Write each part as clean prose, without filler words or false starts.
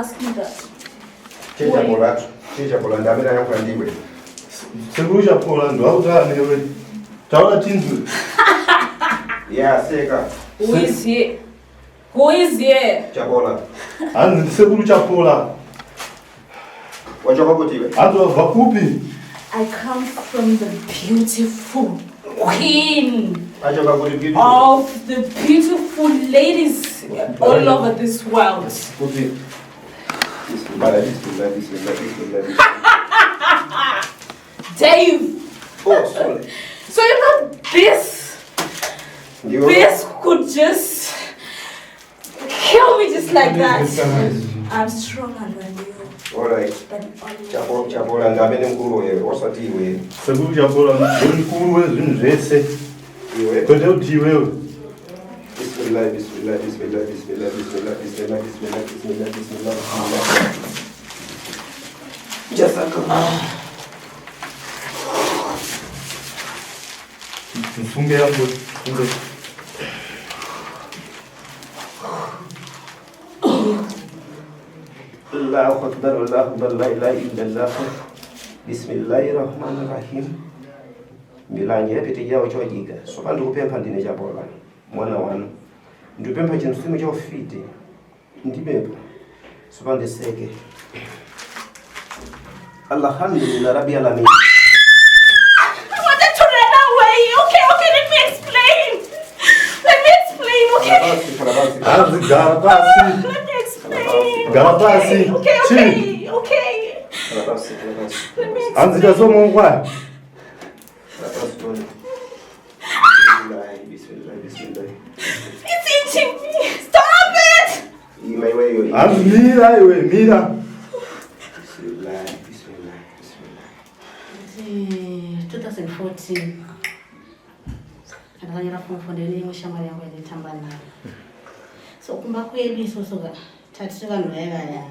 ask me that? Chechapola, chechapola ndamene ayankhula ndiwe. Sekuru Chapola ndwakutaura newe. Taura tinzwe. Yeah, seka. Who is here? Who is here? Chapola. Hanzi ndisekuru Chapola. Wachoka kuti iwe? Hanzi wabva kupi? I come from the beautiful queen Achoka kuti beautiful. of the beautiful ladies all over this world. Kuti. Bismillah, bismillah, bismillah, bismillah. bismillah. Dave. Oh, sorry. So you know this Ndiwe. this could just kill me just like that. I'm stronger than you. All right. Than all of you. Chapola, chapola ndamene mkulu wewe, osati iwe. Sekuru Chapola ndimukuru wezvinhu zvese. Iwe. Kwete kuti iwewe. Bismillah, bismillah, bismillah, bismillah, bismillah, bismillah, bismillah, bismillah, bismillah, bismillah. Jazakallah. Mfunge yangu. Mfunge. Allahu akbar, Allahu akbar, la ilaha illallah. Bismillahir rahmanir rahim. Milanje yapite yawo chojika. So ndikupempha ndine Chapola mwana wanu. Ndikupempha chinthu chimwe chaufiti. Ndipempha. So ndiseke. Alhamdulillah rabbil alamin. I wanted to run away. Okay, okay, let me explain. Let me explain, okay? Hanzi gara pasi. Let me explain. Gara pasi. Okay, Chi. okay, okay. Let me Hanzi explain. tasomongwa. It's itching me. Stop it. Hanzi mira iwe mira. Bismillah, bismillah, bismillah. 2014 ndakanyora form four ndine imwe shamwari yangu yandaitamba nayo. So kumba kwedu isusu ka tatiri vanhu vaya vaya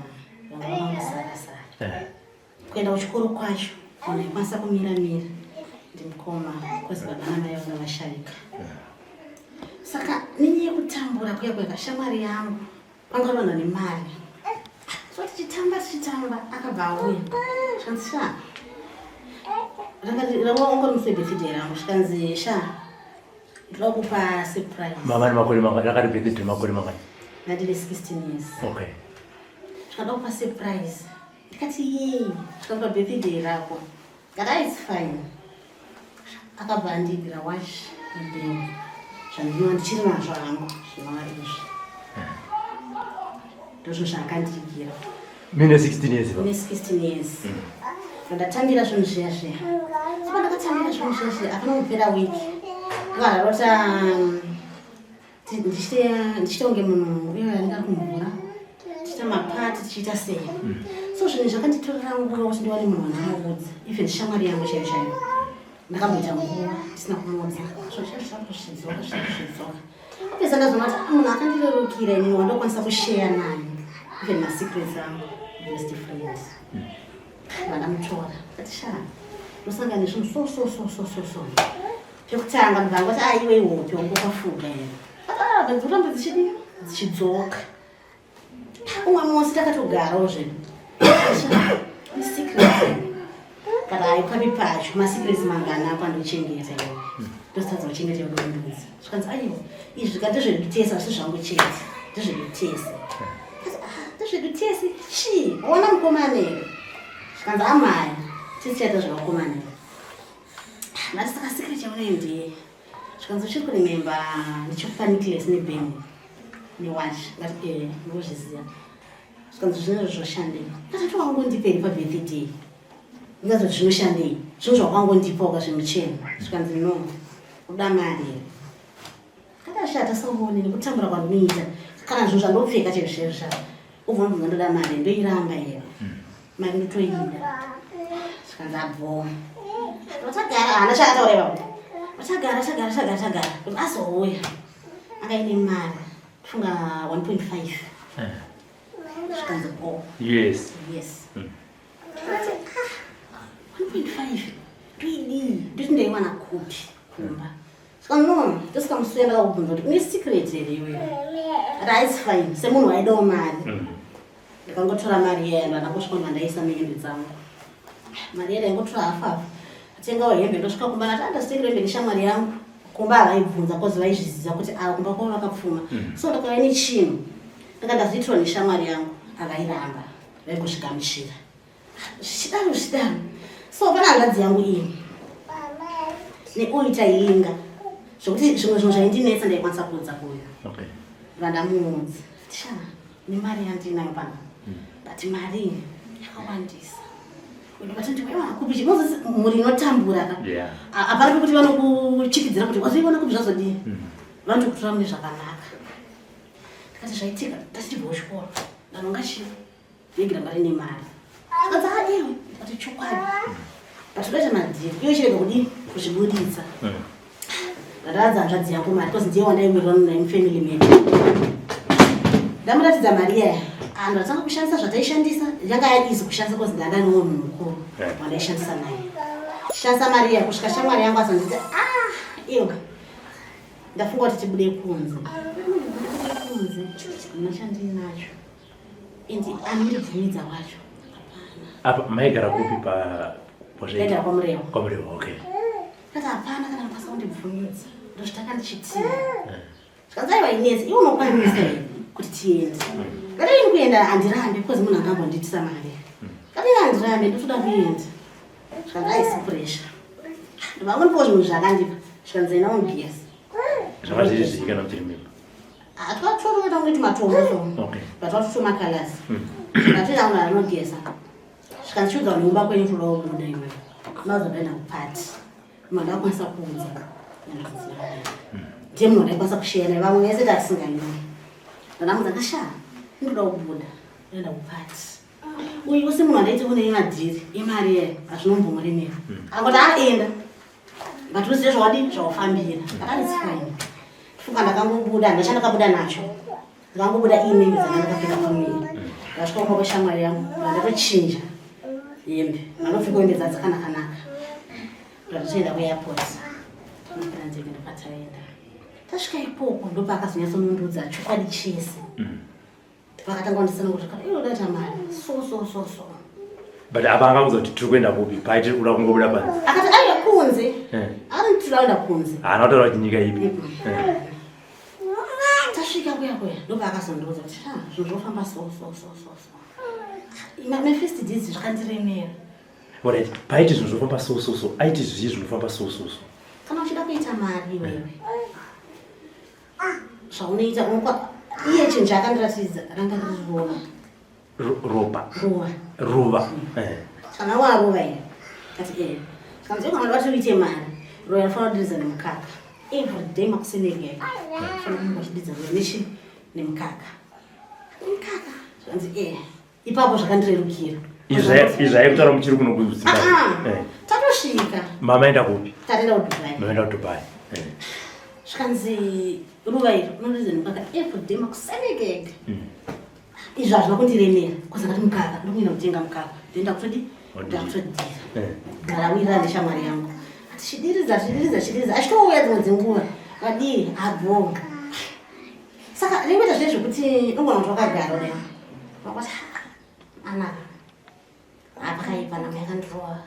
vanga vangosarasara kuenda kuchikoro kwacho munhu aikwanisa kumira mira ndimukoma cause baba namai vanga vashaika. Saka nenyaya yekutambura kuya kuya shamwari yangu vanga vanhu vane mari. So tichitamba tichitamba akabva auya zvikanzi, "Sha," ranga ungori musi webirthday rangu, zvikanzi, "Sha, ndoda kupa surprise." Mama makore mangani rakari birthday makore mangani? Ndandine 16 years. Zvikada kupa surprise. Ndikati, "Yei?" Zvikanzi, "Pabirthday rako." Ndikati, "It's fine." Akabva andigira watch nebhegi zvandinova ndichiri nazvo hangu zvinova izvi ndozvo zvaakandigira. Mine 16 years Ine 16 years ndatambira zvinhu zviya zviya. So pandakatambira zvinhu zviya zviya hapana kupera wiki ndakarota ndichiita kunge munhu uyo anenge ari kumvura, tichiita mapati, tichiita sei. So zvinhu zvakanditorera nguva kuti ndiwane munhu wandinoudza, even shamwari yangu chaiyo chaiyo ndakamboita nguva ndisina kumuudza. So zvicha zvichakuzvidzoka zvichakuzvidzoka apedza ndazoona kuti, ah, munhu akandirerukira inini wandokwanisa kusheya naye even masecrets angu, best friend. Vandamutora ati, "Sha, ndosangana nezvinhu so so so so so so." Pekutanga mubva kuti, "Aiwe, ihope wangokafuga here?" Dziramba dzichidi dzichidzoka. Umwe musi takatogarawo zvedu, "Secret kana aipapi pacho masecrets mangana ako andochengeta iwe ndositadza kuchengeta iwe ndondudza?" Zvikanzi, "Aiwa, izvi zvika ndezvedu tese, asi zvangu chete, ndezvedu tese." "Ndezvedu tese chii? Waona mukomana here?" Zvikanzi, "Amai, tisichaita zvavakomana here." Ndati, "Saka secret yaunayo ndeye?" Zvikanzi, "Uchiri kurememba ndichikupa necklace nebhengu newatch?" Ndati, "E, ndozviziva." Zvikanzi, "Zvinezvo zvoshandei?" Ndati, "Wangondiperi pabirthday, ndingazoti zvinoshandei zvinhu zvawangondipoka zvemucheno?" Zvikanzi, "No, uda mari here?" Akashata saone nekutambura kwandinoita kana zvinhu zvandopfeka chaizvo ubva ndibvunza ndoda mari, ndoiramba here mari? Ndotoida." Zvikanzi, "Abvoma." Vatagara, haana chaakataura ipapo. Vatagara, tagara, tagara, tagara kuti azouya akaine mari funga 1.5. Zvikanzi, "O." Yes. Yes. Ndikati, "Ah, 1.5 ndoidii? Ndoti ndaiwana kupi kumba?" Saka no, ndosikamusuya ndakakubvunza kuti une secret here iwewe. Ati, "It's fine." Semunhu waidawo mari. Ndakangotora mari iya ndandangosvika ndandaisa muhembe dzangu. Mari iya ndaingotora hafu hafu. Atengawo hembe ndosvika kumba ndati andazitengera hembe neshamwari yangu. Kumba havaibvunza cause vaizviziva kuti ava kumba kwavo vakapfuma. So ndakauya nechinhu. Ndanga ndazviitirwa neshamwari yangu avairamba vaingozvigamuchira. Zvichidaro zvichidaro. So pana hanzvadzi yangu iyi neuyu taiinga zvekuti zvimwe zvinhu zvaindinetsa ndaikwanisa kuudza kuuyu. Okay. Vandamuudza. Sha, nemari yandinayo pano. But mari yakawandisa. Vatoti waiwana kupi chi moses mhuri inotambura ka. Yeah. Hapana pekuti vanokuchikidzira kuti wazoiwana kupi zvazodii. Vanotokutora mune zvakanaka. Ndikati zvaitika tachibva kuchikoro. Ndanonga chii? Bhegi ranga rine mari. Akanzi adiwe. Ndikati chokwadi. But unoita madhiri. Iwe chirega kudii? Kuzvibuditsa. Ndaratidza hanzvadzi yangu mari because ndiye wandaiwirirana naye mufamily medu. Ndamuratidza mari iyaya. Anhu atanga kushandisa zvataishandisa yanga yaizi kushandisa because ndanga ndine munhu mukuru wandaishandisa naye. Shandisa mari iya kusvika shamwari yangu azonditi ah iwe ndafunga kuti tibude kunze. Tibude kunze hamuna chandinacho. Indi anondibvumidza wacho hapana. Apa maigara kupi pa Ndaigara kwaMurewa. Kwamurewa, okay. Ndikati hapana kana anokwanisa kundibvumidza. Ndozvitanga ndichitiya. Zvikanzi aiwa Inesi, iwe unokwanisa here kuti tiende. Ndikati ini kuenda handirambi because munhu angambondiitisa mari. Ndikati ini handirambi ndotoda kuenda. Zvikanzi haisi pressure. Ndobva zvinhu zvakandipa. Zvikanzi enda unogeza. Zvanga zviri zvii kana muchiri mimba? Twatotoita kunge tumatombo so. Okay. But twatotoma colors. Ndatoenda kunhu anogeza. Zvikanzi chiudza vanhu kumba kwenyu toda kubuda iwe. Mazodaina kupati. Munhu ndakwanisa kuudza. Ndiye munhu ndaikwanisa kusheya naye vamwe vese tatisinganyori. Ndandamudza ndasha ndinoda kubuda. Ndoenda kupati. Uyu wese munhu andaiti une madhiri emari iyayo hazvinombomuremera. Akangoti aenda. But uzive zvawadi zvawafambira. Ndakati it's fine. Fuka ndakangobuda ndachandakabuda nacho. Ndakangobuda ine hembe dzanga ndakapfeka pamuviri. Ndasvika kumba kweshamwari yangu ndatochinja hembe. Ndandopfeka hembe dzaa dzakanaka-naka. Ndatoenda kuairport. Ndopinda ndege ndopataenda. Tasvika ikoko ndopaakazonyatsonondiudza chokwadi chese. Vakatanga kunditsanangurira kuti iwe udaita mari so so so so. But apa akaudza kuti tiri kuenda kupi? Paiti kuda kungobuda panze. Akati aiwa kunze. Akati tiri kuenda kunze. Haana kutaura kuti nyika ipi. Tasvika kuya kuya ndopaakazondiudza kuti ha zvinhu zvofamba so so so so so. My first days zvakandiremera. Alright, paiti zvinhu zvofamba so so so, aiti zvii zvinofamba so so so? Kana uchida kuita mari iwewe. Zvaunoita unokwa iye chinhu chaakandiratidza ranga riri ruva. Ropa. Ruva. Ruva. Kana waruva here? Kati eh. Kanzi kana ndati uite mari, ruva rinofanira kudiridza nemukaka. Every day makuseni ega ega. Unofanira kunge uchidiridza ruva nechi nemukaka. Nemukaka. Zvanzi eh. Ipapo zvakandirerukira. Izvi aikutaura muchiri kuno kuZimbabwe. Tatosvika. Mamaenda kupi? Tataenda kuDubai. Mamaenda kuDubai. Zvikanzi ruva iri unodiridza nemukaka every day makuseni ega ega. Izvi hazvina kundiremera because ndakati mukaka ndokuenda kutenga mukaka then ndakutodi ndakutodira. Ndarawirira neshamwari yangu. Ati chidiridza chidiridza chidiridza achitouya dzimwe dzenguva vadii abhonga. Saka ringoita zviye zvekuti unogona kuti wakagara kudai. Wakati anaka. Apakaipa nhamo yakandirova.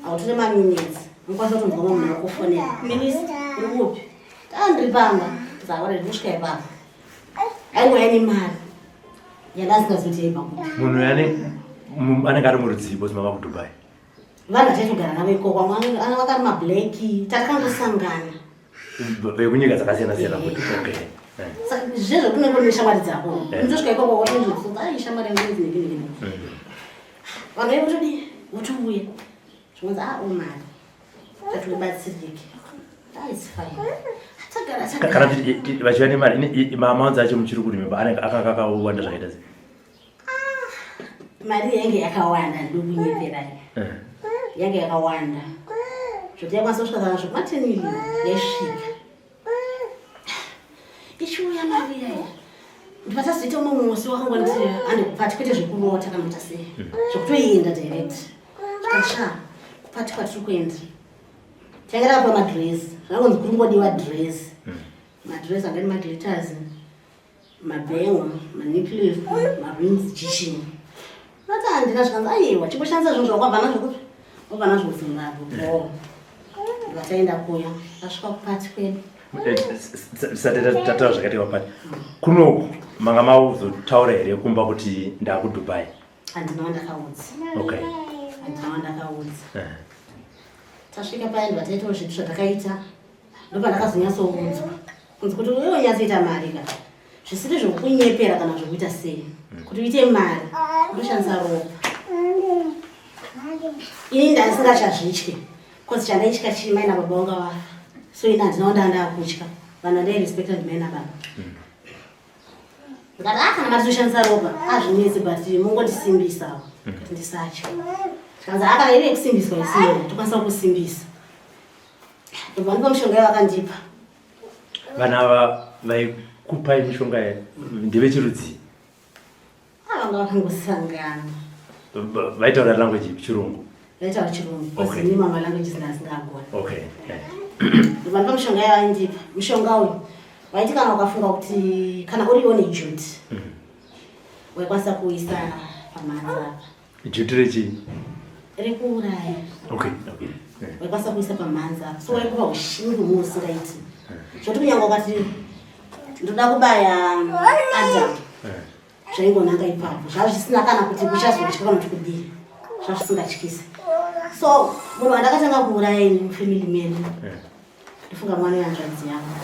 Hautore maminutes. Unokwanisa kutonzwa munhu akufonera. Minisi uri kupi? Ndiri pamba. Zaura ndiri kusvika ipapo. Aingouya nemari. Yandasingazivi kuti yaibva kupi. Munhu yani anenge ari murudzii because mava kuDubai. Vanhu vachaitogara navo ikoko. Vamwe vakari mablacki. Takangosangana. Vekunyika dzakasiyana siyana kuti. Okay. Saka zvezvo kunenge une shamwari dzako. Unotosvika ikoko wotonzwa ai shamwari yangu inzi neke neke neke. Vanhu vaive votodii? Votouya. Zvinonzi ah oh mari. Tati ubatsirike. Ah it's fine. Tagara tagara. Kana vachiva nemari maamounts acho muchiri kurima anenge akanga akawanda zvakaita sei? Mari yange yakawanda ndokunyeperai. Yange yakawanda. Zvoti yakwanisa kusvika kana zvekuma 10 million yaisvika. Ichiuya mari yaya. Ndipatazoita umwe musi wakangonditi andikupati kwete zvekurota kana kuita sei. Zvekutoenda direct. Zvikati kupati kwatiri kuenda. Tanga takapiwa madress. Zvakangonzi kuri kungodiwa dress. Madress anga ane maglitters. Mabhengo, manecklace, marings, chichini. Ndati handina zvikanzi aiwa chingoshandisa zvinhu zvakwabva nazvo kupi? Wabva nazvo kuZimbabwe. Bho. Vataenda kuya, tasvika kupati kwedu. Tisati tataura zvakaitika kupati. Kunoku manga mazotaura here kumba kuti ndakuDubai? Handina wandakaudza. Okay. Handina wandakaudza. Tasvika paya ndivataitawo zvedu zvatakaita. Ndopandakazonyatsoudzwa kunzi kuti uye unyatsoita mari ka zvisiri zvekukunyepera kana zvekuita sei kuti uite mari unoshandisa ropa. Ini ndandisingachazvitye cause chandaitya chii mai nababa vanga vafa so ini handina wandanga ndakutya vanhu vandairespecta ndimai nababa. Ndikati ah kana matitoshandisa ropa azvinetsi but mungondisimbisawo kuti ndisatya. Zvikanzi ah kana iri yekusimbiswa isiyo tokwanisa kukusimbisa. Ndobva ndipa mishonga yavakandipa. Vana ava vaikupai mishonga ndevechirudzii? Ah, vanga vakangosangana. Vaitaura language ipi? Chirungu? Vaitaura chirungu. Okay. Ini mamwe languages ndasingagoni. Okay. Ndobva ndipa mishonga yavaindipa. Mishonga uyu vaiti kana ukafunga kuti kana uriwo nejuti waikwanisa kuisa pamhanza apa. Duty rechii? Rekuuraya. Okay, okay. Waikwanisa kuisa pamhanza apa. So waikupa ushingi humwe usingaiti. Zvoti kunyange ukati ndoda kubaya Adam. Zvaingonanga ipapo. Zvazvisina kana kuti kuchazotya kana kuti kudii. Zvazvisingatyisi. So munhu wandakatanga kuuraya ini mufamily medu. Ndifunga mwana wehanzvadzi yangu.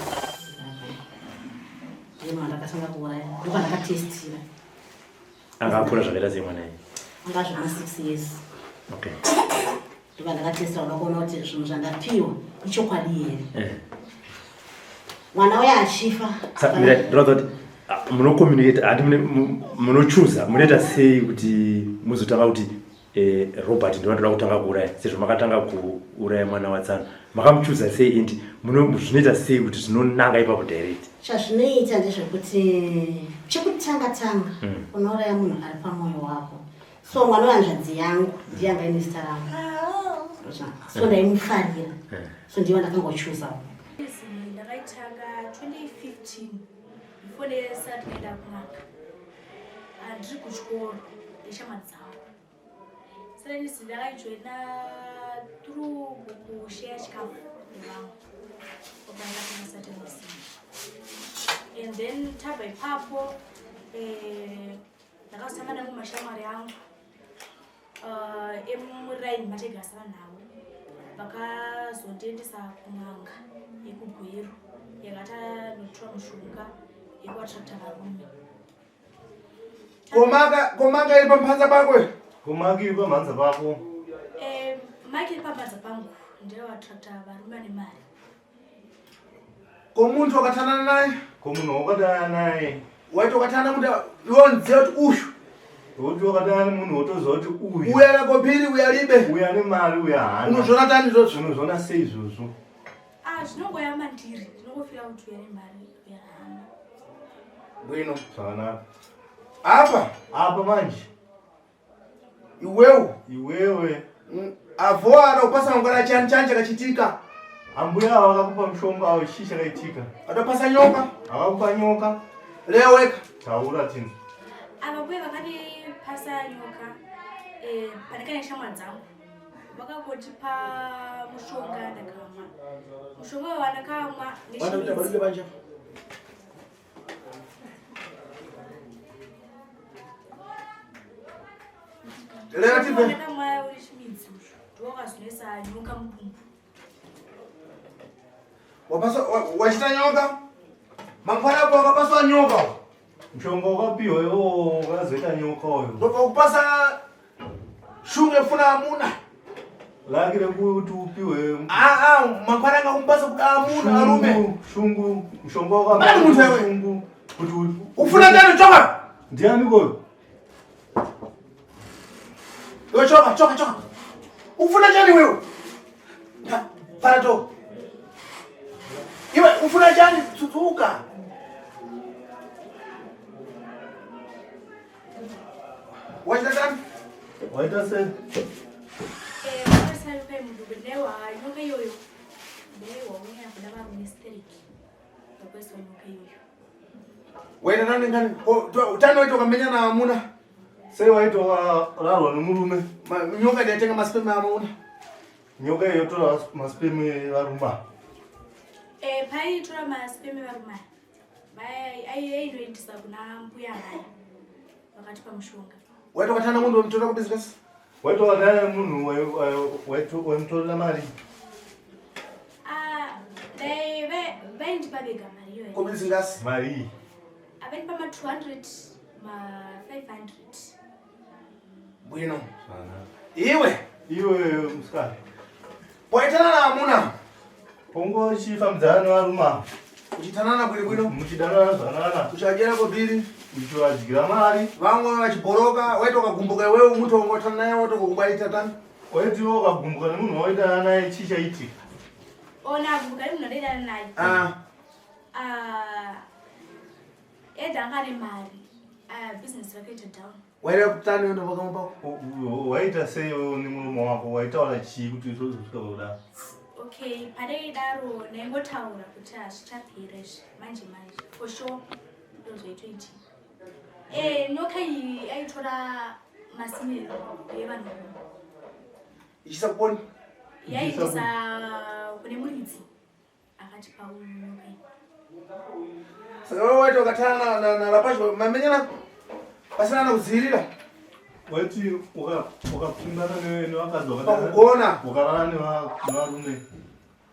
Ndiye munhu wandakatanga kuuraya. Ndopandakatestira. Akakura zvakaita sei mwana iye? Anga zvema 6 years. Okay. Ndobva ndakatesta kuda kuona kuti zvinhu zvandapiwa ichokwadi here. Mwana uya achifa. Mira, ndinoda kuti munocommunicate handi munochuza munoita sei kuti muzotanga kuti Robert ndiye wandinoda kutanga kuuraya sezvo makatanga kuuraya mwana watsano makamuchuza sei and zvinoita sei kuti zvinonanga ipapo direct? Chazvinoita ndezvekuti chekutanga tanga unouraya munhu ari pamwoyo wako. So mwana wehanzvadzi yangu ndiye anga aine zita rangu. So ndaimufarira. So ndiye wandakangochuzawo. Ndakaitanga 2015 before ndisati ndaenda kun'anga. Ndiri kuchikoro neshamwari dzangu. Saka ndisi ndakaijoina through kushare chikafu nevamwe. Ndakatanga Satanism. And then tabva ipapo ndakazosangana nemashamwari angu emuraini mataigarisana navo vakazondiendesa kun'anga yekuGweru yakatanotora mushonga yekuattracta varume. Komaka iri pamhanza pako? Komaka iri pamhanza pako? Mike iri pamhanza pangu ndinoattracta varume vane mari. Ko muntu wakatandana naye? Ko munhu wakatandana naye? Waiti wakatandana munhu iwe unoziva kuti uyu. Wokuti wakatandana nemunhu wotoziva kuti uyu. Uyu ana kopiri, uyu alibe. Uyu ane mari, uyu haana. Unozviona tani izvozvo? Unozviona sei izvozvo? Zvinongoya mandiri, ndinongofira kuti uyu ane mari, uyu haana. Bwino. Zvakanaka. Apa? Apa manje. Iwewe. Iwewe. Avo ana kupasa mangwana chani chani chakachitika. Ambuya ava vakakupa mushonga awo chii chakaitika? Atopasa nyoka. Akakupa nyoka. Leo weka. Taura tinzi. Ava mbuya vakandipasa nyoka pandakaenda neshamwari dzangu. Vakangotipa mushonga ndakamwa. Mushonga wandakamwa nechimidzi. Relative. Ndakamwa uri chimidzi uyu. Ndowakazoisa nyoka mudumbu. Wapasa, wachita nyoka? Mangwana apo wakapaswa nyoka. Mushonga wakapiwa iwo wakazoita nyoka uyo. Ndobva kupasa shungu yekufuna amuna. Laki rekuti upiwe. Mangwana anga kumupasa kuda amuna arume. Shungu, mushonga wakapiwa. Mani muntu wewe. Shungu kuti ufuna ndani choka? Ndiani koyo? Iwe choka, choka, choka. Ufuna chani wewe? Parato. Iwe ufuna chani tsutsuka? Waita chani? Waita sei? Waita nyoka yemudumbu ndaiwa nyoka iyoyo. Ndaiwa unyaya kuda varume stereki. Ndakuiswa nyoka iyoyo. Waita nani ngani? Utano waita ukamenya na amuna. Sei waita wakararwa nemurume? Nyoka ndaitenga masipeme amuna. Nyoka iyo yotora masipeme evarume. Eh, paitora masipeme evarume. Ainoendesa kuna mbuya vaya. Vakatipa mushonga. Waita ukatana munhu wemutora kubusiness? Waita wakatana munhu waimutorera mari? Ah, vaindipa vega mari iyoyo. Kubusiness? Mari. Avaindipa ma 200, ma 500. Bwino. Iwe. Iwe musikana. Waitana na amuna. Pongo uchifambidzana nevarume ava. Uchitanana bwino bwino. Muchidanana zvakanaka. Uchivadyira kobiri. Uchivadyira mari. Vamwe vachibhoroka, waita ukagumbuka iwewe umuti wangotana naye waita ukakubaita tani. Waiti iwe ukagumbuka nemunhu wawaitana naye chii chaitika? Ona agumbuka nemunhu wandaitana naye. Ah. Ah. Ed anga ane mari. Ah, business rakaita down. Waida kutani uende pakamu pako? Waita sei iwewe nemurume wako? Waitaura chii kuti zvozosvika pakudaro? Okay, padaidaro ndaingotaura kuti hazvichapera izvi manje manje. For sure ndozvaitoitika. Eh, nyoka iyi aitora masimero evanhu. Ichisa kuponi? Yaiisa kune muridzi. Akatipa nyoka iyi. Saka wewe waiti wakatana naRapazho mamenyana pasina anokudzivirira. Waiti ukapfimbana nevakadzi Pakugona. ukarara nevarume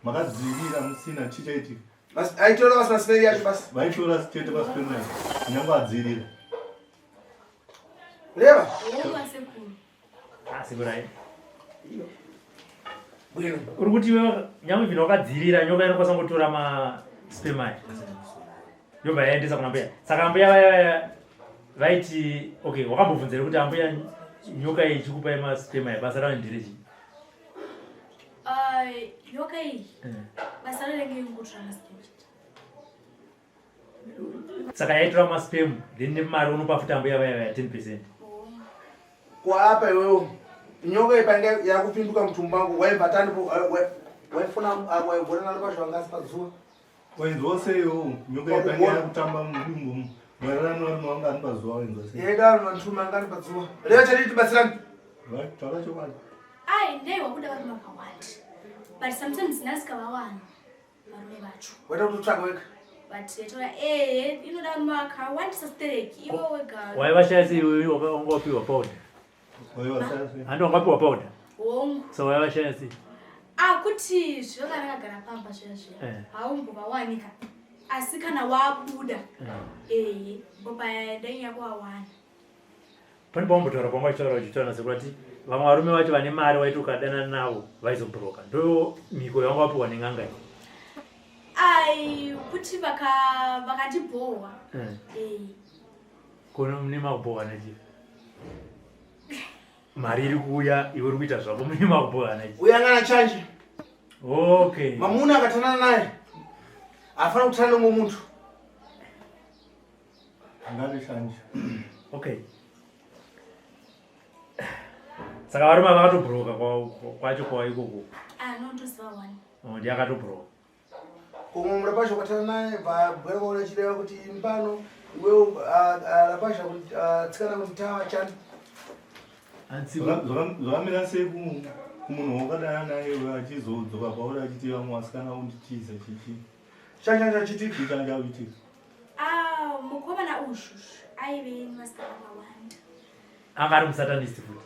makadzivirira musina chii chaitika? Aitora vasina siperi yacho basi. Vaitora chete pasiperi yacho kunyangwe adzivirira. Reva. Hongu asekuru. Asikurai. Bwino. Uri kuti iwe nyangwe vhino wakadzirira nyoka inokwanisa kungotora masperm aya. Yobva yaendesa kuna mbuya. Saka mbuya vaya vaya vaiti okay wakambobvunza here kuti ambuya nyoka iyi ichikupai masperm aya basa rayo nderechii? Nyoka iyi basa rayo renge ringotora masperm chete. Saka yaitora masperm then nemari unopa futi ambuya vaya vaya 10%. Kwaapa iwewe nyoka ipange yakupinduka mutumbu mangu waibva tani waifuna waigona nalo pasho anga asi pazuva. Wainzwa sei iwewe nyoka ipange yakutamba mudumbu umu wairara nevarume vanga ani pazuva wainzwa sei? Yaida vanhu vantume anga ani pazuva. Reva chadii tibatsirani. Right, taura chokwadi. Ai ndaiwa kuda varume vakawanda. But sometimes ndasingavawana. Varume vacho. Waita kuti utsvage wega. But yatora eh inoda varume vakawandisa stereki iwe wega. Waivashaya sei iwe wanga wapiwa powder? Waivashaya sei? Handi wanga wapiwa powder? Hongu. So waivashaya sei? Ah kuti zviro kana akagara pamba zviya zviya. Haumbovawanika. Asi kana wabuda. Eh mbopa ndainya kuvawana. Pane paumbotaura kwanga uchitaura uchitaura nasekuru ati vamwe varume vacho vane mari waiti ukadanana navo vaizobroka. Ndo mhiko yawanga wapiwa nen'anga iyi. Ai kuti vakandibhowa. Kono mune makubhowa nechi. Mari iri kuuya iwe uri kuita zvako mune makubhowa nechi. Uya ngana chanje. Okay. Mamuna akatanana naye. Afana kutana nomwe muntu. Ngari shanje. Okay. Saka varume vakatobroka kwacho kwa ikoko. Ah, no ndoziva one. Oh, ndiye akatobroka. Kumwe murapasha ukatana naye bva bwera kwaona chireva kuti imbano iwe rapasha kuti tsikana kuti tawa chani. Anzi Zvakamira sei kumunhu wakadana naye uyo achizodzoka kwauri achiti vamwe vasikana unditiza chichi. Changa chachitika. Chii changa chakuitika? Ah, mukomana uyu aive nevasikana vakawanda. Anga ari musatanist futi.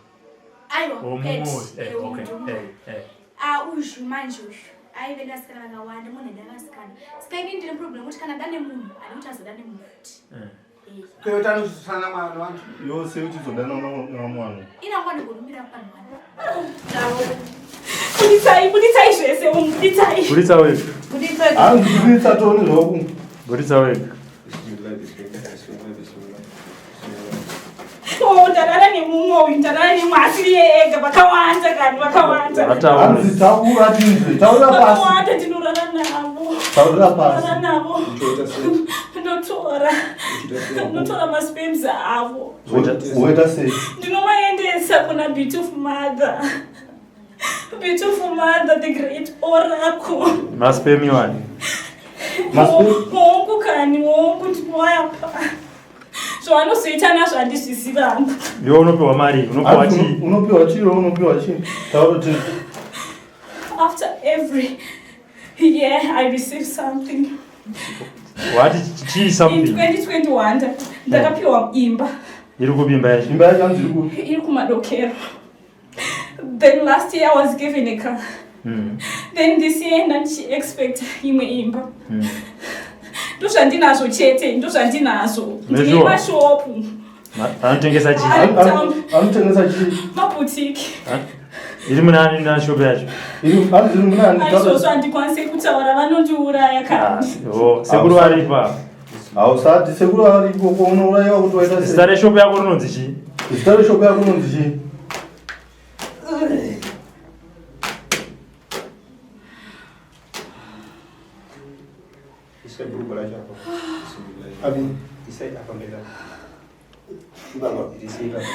Aiwa, Oh, pet. mumwe. Okay. Mumwe. Ah, uyu manje uyu aive nevasikana vakawanda, munhu aida vasikana. Saka ini ndine problem kuti kana dane munhu, adi kuti azodane munhu futi. Kweyo tano uchizosana namwana nevanhu. Yose uchizodana namwana. Ina ngwani kurumira panhu wani. Buditsai, buditsai zvese, buditsai. Buditsa wega. Buditsai. Hanzi buditsa tione zvako. Buditsa wega. Oh, ndarara nemumwe uyu, ndarara nemumwe asiri iye ega, vakawanda kani, vakawanda. Hanzi taura tinzwe, taura pasi. Vakawanda ndinorara navo. Taurira pasi. Ndinorara navo. Ndotora. Ndotora masperms avo. Woita sei? Ndinomaendesa kuna Beautiful Mother. Beautiful Mother, the great oracle. Masperm iwani? Masperm? Hongu kani, hongu ndinoa. Ndovapa. Zvavanozoita nazvo handizvizivi hangu. Ndiwe unopiwa mari, unopiwa chii? Unopiwa chii? Unopiwa chii? Taura kuti After every year I receive something. What chii something? In 2021 ndakapiwa imba. Iri kupi imba yacho? Imba yacho hanzi iri kupi? Iri kumadokero. Then last year I was given a car. Then this year ndandichi expect imwe imba. Ndozvandinazvo chete, ndozvandinazvo. Ndine mashopu. Anotengesa chii? Anotengesa chii? Maboutique. Iri munani na shop yacho? Iri hanzi iri munani. Aizvozvo handikwanise kutaura vanondiuraya kani. Oh, sekuru varipa. Hausati sekuru varipo ko unourayiwa kuti waita sei? Zita reshop yako rinonzi chii? Zita reshop yako rinonzi chii? Isai bhurugu racho apa. Abi, isai apa mberi apa. Ibaba, isai apa.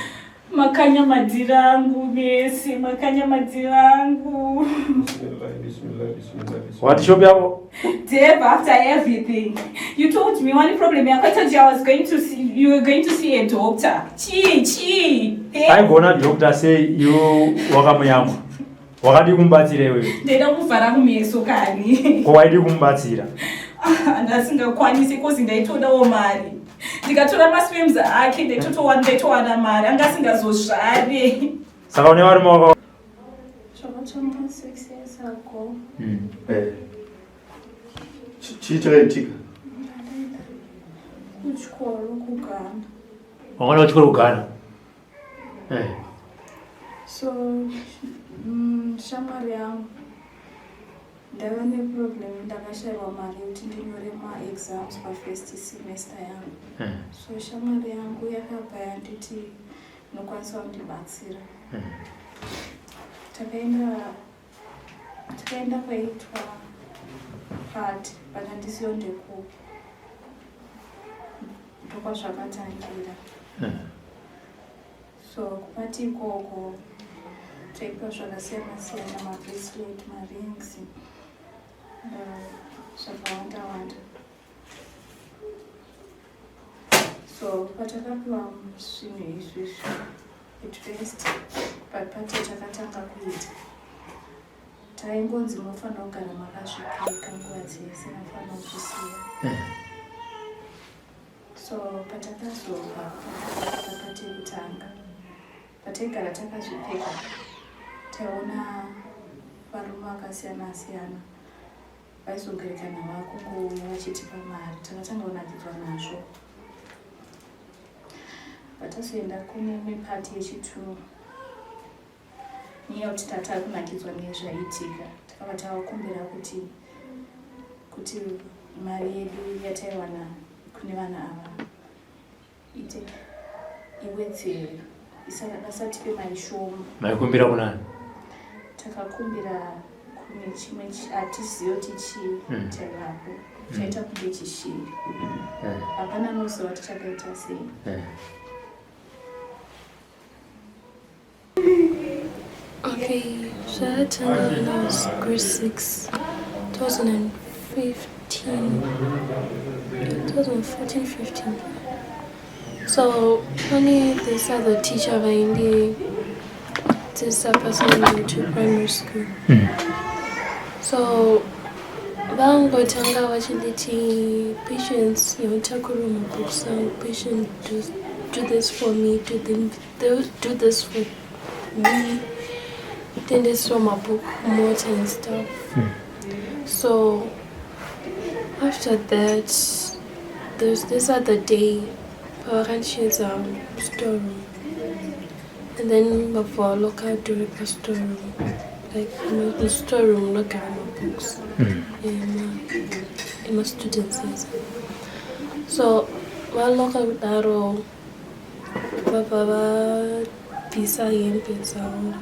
Makanya madira angu mese, makanya madira angu. Bismillah, bismillah, bismillah, bismillah. What shop yako? Deb, after everything, you told me one problem. I told you I was going to see, you were going to see a doctor. Chii, chii. Eh? Aigona doctor say you wakamuyamwa. Wakadii kumubatsira iwewe? Ndaida kuvhara kumeso kani. Ko waidii kumubatsira? Ndasingakwanisi kozi ndaitodawo mari. Ndikatora masperms ake ndaitotowana ndaitowana mari anga asingazozvare. Saka une varume waka Zvakatanga 6 years ago. Eh. Chii chakaitika? Kuchikoro kuGhana. Wakaenda kuchikoro kuGhana? Eh. So shamwari yangu ndaiva neproblem ndakashaiwa mari yekuti ndinyore maexams pafirst semester yangu. So shamwari yangu yakabva yanditi inokwanisa kundibatsira. Takaenda takaenda kwaiitwa party but handisiyo ndekupi ndokwazvakatangira. So kupati ikoko taipiwa zvakasiyana siyana mabracelet, marings zvakawanda wanda. So patakapiwa zvinhu izvizvi at first papati takatanga kuita taingonzi munofanira kugara makazvipfeka nguva dzese munofanira kuzvisiya. So patakazobva papati yekutanga pataigara takazvipfeka taiona varume vakasiyana siyana vaizongerekana vakungouya vachitipa mari takatanga kunakidzwa nazvo. Patazoenda kune imwe pati yechitu nyaya yekuti tatakunakidzwa nezvaiitika takabva tavakumbira kuti kuti mari yedu yataiwana kune vana ava ite iwedzere vasatipe mari shoma. Maikumbira kunani? Takakumbira kune chimwe hatizivi kuti chii chaivapo chaita kunge chishiri. Hapana anoziva kuti chakaita sei. Okay, zvakatanga when I was grade 6, 2015, 2014, 15. So pane this other teacher vaindidzidzisa pasecondary to primary school. So vangotanga vachinditi Patience yautakura mabooks angu, Patience do this for me, do this for me, tendesawo mabhuku mota and stuff. So after that there's this other day pavakandisheedza storeroom and then vabva valoka door pastoreroom, like mustoreroom munogara mabooks emastudents ese. So valoka kudaro vabva vabvisa hembe dzavo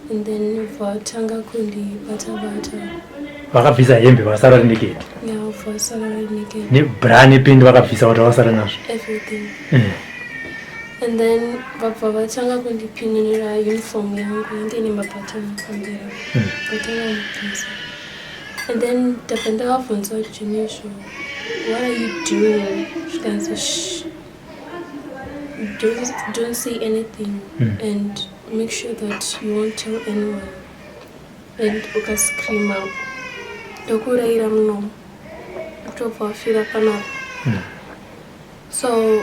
and then vatanga kundibata bata. Vakabvisa hembe vakasara vari naked? Yeah, vasara vari naked. Nebra nepant vakabvisa kuti vasara nazvo? Everything. And then vabva vatanga kundipinunira uniform yangu yange ine mabhatani pamberi, vatanga kundibvisa and then ndabva ndavabvunza kuti zvinhu izvo What are you doing? Zvikanzi, Shh, don't say anything and make sure that you won't tell anyone, and ukascreama ndokuurayira munomo, utobva wafira panapa. So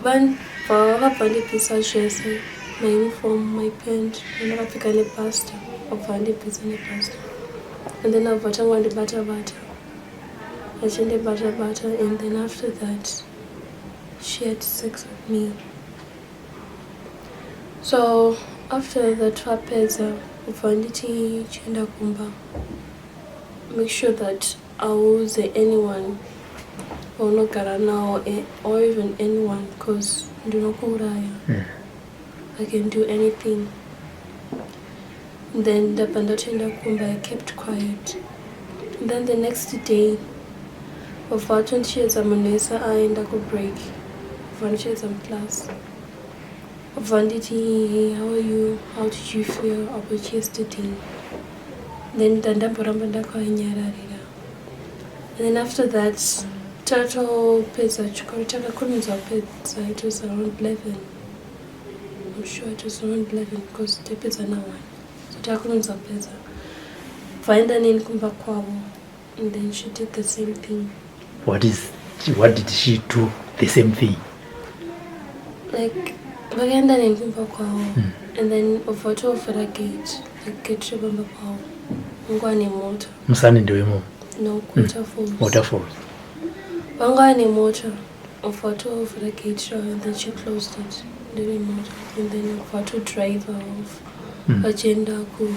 vanbva vakabva ndibvisa zvese, my uniform, my pant andakapfeka neduster, vabva vandibvisa neduster, and then abva tanga vandibata bata, achindibata bata, and then after that she had sex with me. So after that vapedza, ubva nditi, "Chienda kumba, make sure that auze anyone waunogara nawo or even anyone, because ndinokuuraya. I can do anything." Then ndabva ndatoenda kumba. I kept quiet. And then the next day vabva vatondichiedza, munhu wese aenda kubreak, vabva ndichiedza muclass, vabva nditi, "Hey, how are you? How did you feel about yesterday?" Then ndandamboramba ndakanyararira. And then after that tatopedza chikoro, takakurumidza kupedza. It was around 11, I'm sure it was around 11, because tapedza na 1, so takurumidza kupedza. Vaenda neni kumba kwavo, and then she did the same thing. What did she do the same thing? Like, vakaenda neni kumba kwavo and then obva vatovhura gate, like gate repamba pavo. Vanga nemota. Musani ndewemomo? No, Waterfalls. Waterfalls. Vanga nemota, obva vatovhura gate ravo, and then she closed it ndiri mota, and then obva vatodrive off vachienda ku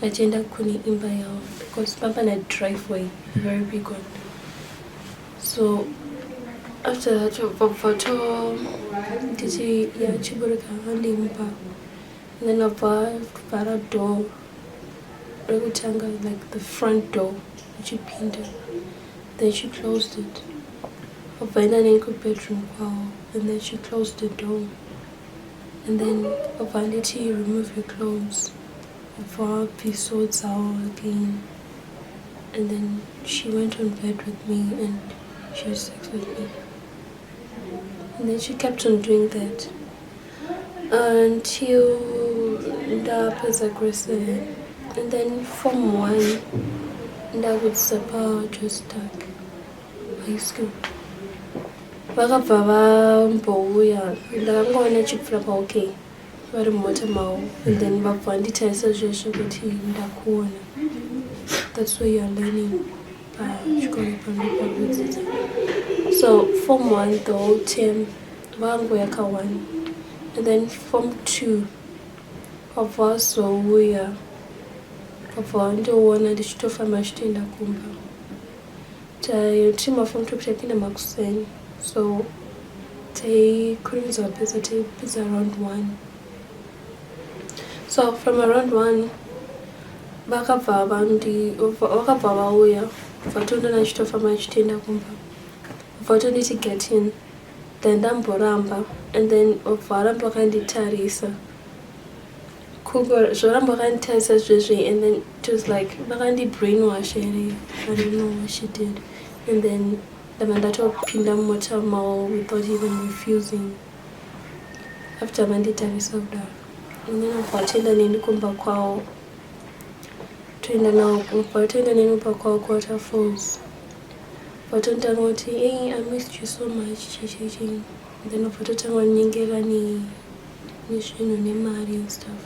vachienda kune imba yavo, because pamba ne driveway, very big one. So after that vabva vatonditi, "Yachiburuka handimba." And then abva vhara door rekutanga, like the front door uchipinda, then she closed it. Abva enda neni kubedroom kwavo, and then she closed the door, and then abva nditi, "Remove your clothes." Abva abvisawo dzavo again, and then she went on bed with me and she had sex with me, and then she kept on doing that until ndapedza grade 7, and then form 1 ndakudzidza paJostak High School. Vakabva vambouya, ndakangoona chipfuura paOK vari mumota mavo, and then vabva vanditarisa zvesvo kuti, "Ndakuona, that's why you are learning pachikoro pano pakudzidza." So form 1, the whole term vakangoya ka1, and then form 2 vabva vazouya, vabva vandoona ndichitofamba ndichitoenda kumba. Tiri maform 2, taipinda makuseni, so taikurumidza kupedza, taipedza around 1. So from around 1 vakabva vauya, vatondona ndichitofamba ndichitoenda kumba, vatonditi, "Get in." Then ndamboramba, and then varamba vakanditarisa, zvoramba vakanditarisa zvezve, and then it was like vakandi-brainwash here, I don't know what she did. And then ndabva ndatopinda mumota mavo without even refusing after vanditarisa kudaro. And then abva atoenda neni kumba kwavo, toenda navo, bva toenda neni kumba kwavo kuWaterfalls. Vatotanga kuti, "Hey, I missed you so much," chichichi. Then vabva totanga kunyengera nezvinhu, nemari and stuff,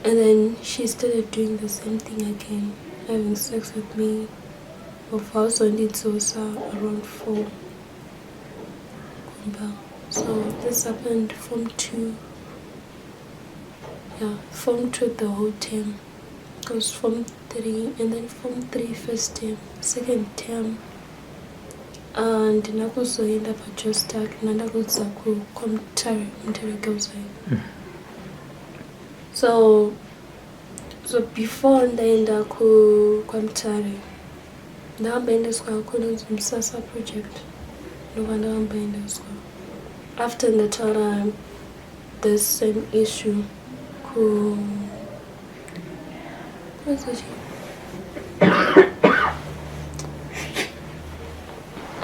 and then she started doing the same thing again, having sex with me. Vabva vazondidzosa around 4 kumba. So this happened form 2, yeah, form 2 the whole term, because form 3, and then form 3 first term, second term handina kuzoenda paJostak, ndandakudzidza kuComtare, Mutare Girls High. So before ndaenda kwaMutare, ndakamboendeswa kunonzi Musasa Project, ndobva ndakamboendeswa after ndataura the same issue ku what's it?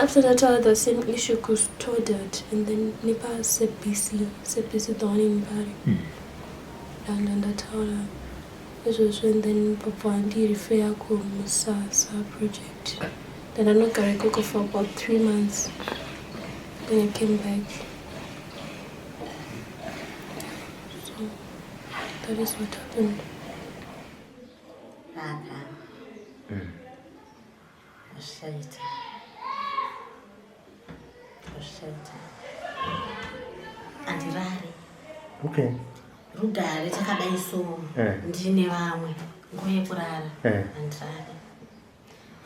After ndataura the same issue kuStoddard and then nepaSABC, SABC the one in Mbare. Ndanga ndataura izvozvo and then pabva wandirefer kuMusasa project. Then ndanogara ikoko for about 3 months. Then I came back. So that is what happened. Hapana, hazvichaita, hazvichaita, handirari. Rugare takadai so. Ndine vamwe nguva yekurara. Handirari.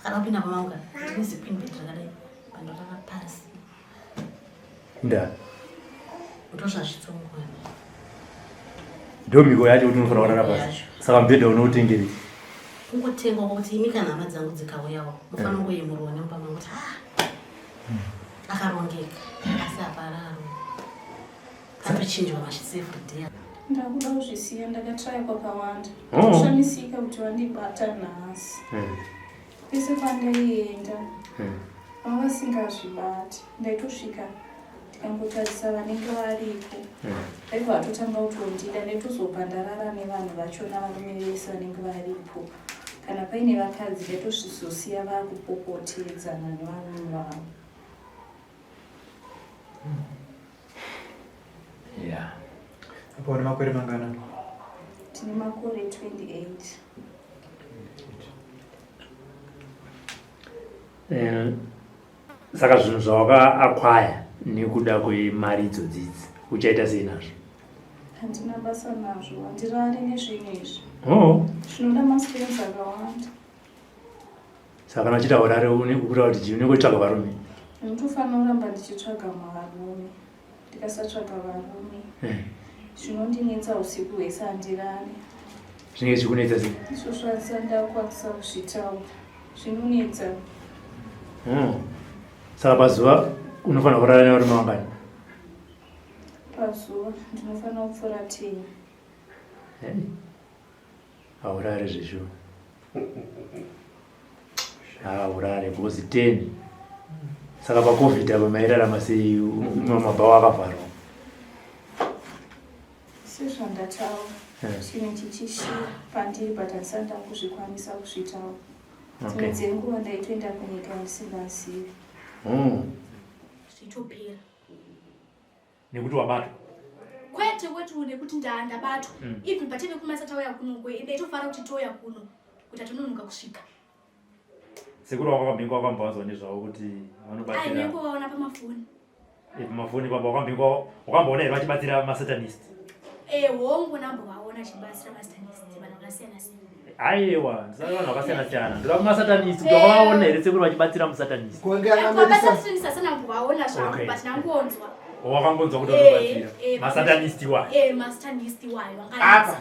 Kana kupinda pamauka, ndine ziqueen bed rakadai, pandorara pasi. Nda Ndozvazvitsongwa. Ndo mhiko yacho kuti unofanira kurara pasi, saka mubhedha unoutengerei? Kungotengwa kwakuti imi kana hama dzangu dzikauyawo mufanira kungoyemurwa nemumba mangu kuti ah, akarongeka, asi hapararo, patochinjwa masheets everyday. Ndakuda kuzvisiya, ndakatraya kwakawanda. Oh. Kushamisika kuti vandibata nhasi. Pese pandaienda vanga vasingazvibati. Ndaitosvika ndikangotarisa vanenge varipo, vaibva vatotanga kutondida. Ndaitozobva ndarara nevanhu vachona, varume vese vanenge varipo. Kana paine vakadzi, ndaitozvizosiya vakupopotedzana nevarume vavo. Apa une makore mangana? Tine makore 28. Saka zvinhu zvawakaakwaya nekuda kwemari idzodzidzi uchaita sei nazvo? Handina basa nazvo, handirari nezvinhu izvi. Oh. Zvinoda mastrengths akawanda. Saka kana uchiita urare kureva kuti chii, unenge uchitsvaga varume? Ndinotofanira kuramba ndichitsvaga varume. Ndikasatsvaga varume, zvinondinetsa usiku hwese, handirari. Zvinenge zvichikunetsa sei? Izvozvo handisati ndakukwanisa kuzvitaura, zvinonetsa. Saka pazuva unofanira kurara nevarume vangani? Pazuva ndinofanira kupfuura 10. Hey. Haurare zveshuwa, haurare because 10. Saka paCOVID apa mairarama sei, umwe mabhawa akavharwa? Sezvandataura, chinhu chichishira pandiri, but handisati ndakuzvikwanisa kuzvitaura. Dzimwe dzenguva ndaitoenda kunyika yandisingazivi. Zvitopera. Nekuti wabatwa? Kwete, kwete nekuti ndabatwa. Even pateve kumasa tauya kuno, ndaitofara kuti touya kuno kuti atononoka kusvika. Sekuru wakambinga wakambowanzwa nezvavo kuti vanobatsira? Ainengovaona pamafoni. Pamafoni papa wakambinga wakamboona here vachibatsira masatanist? Hongu, nambovaona achibatsira masatanist, vanhu vakasiyana siyana. Aiwa, ndisati vanhu vakasiyana siyana, ndoda masatanist, kuti wakavaona here sekuru vachibatsira musatanist? Masatanist asanambovaona zvangu. But nangonzwa. Wakangonzwa kuti vanobatsira masatanist wayo? Masatanist wayo. Apa.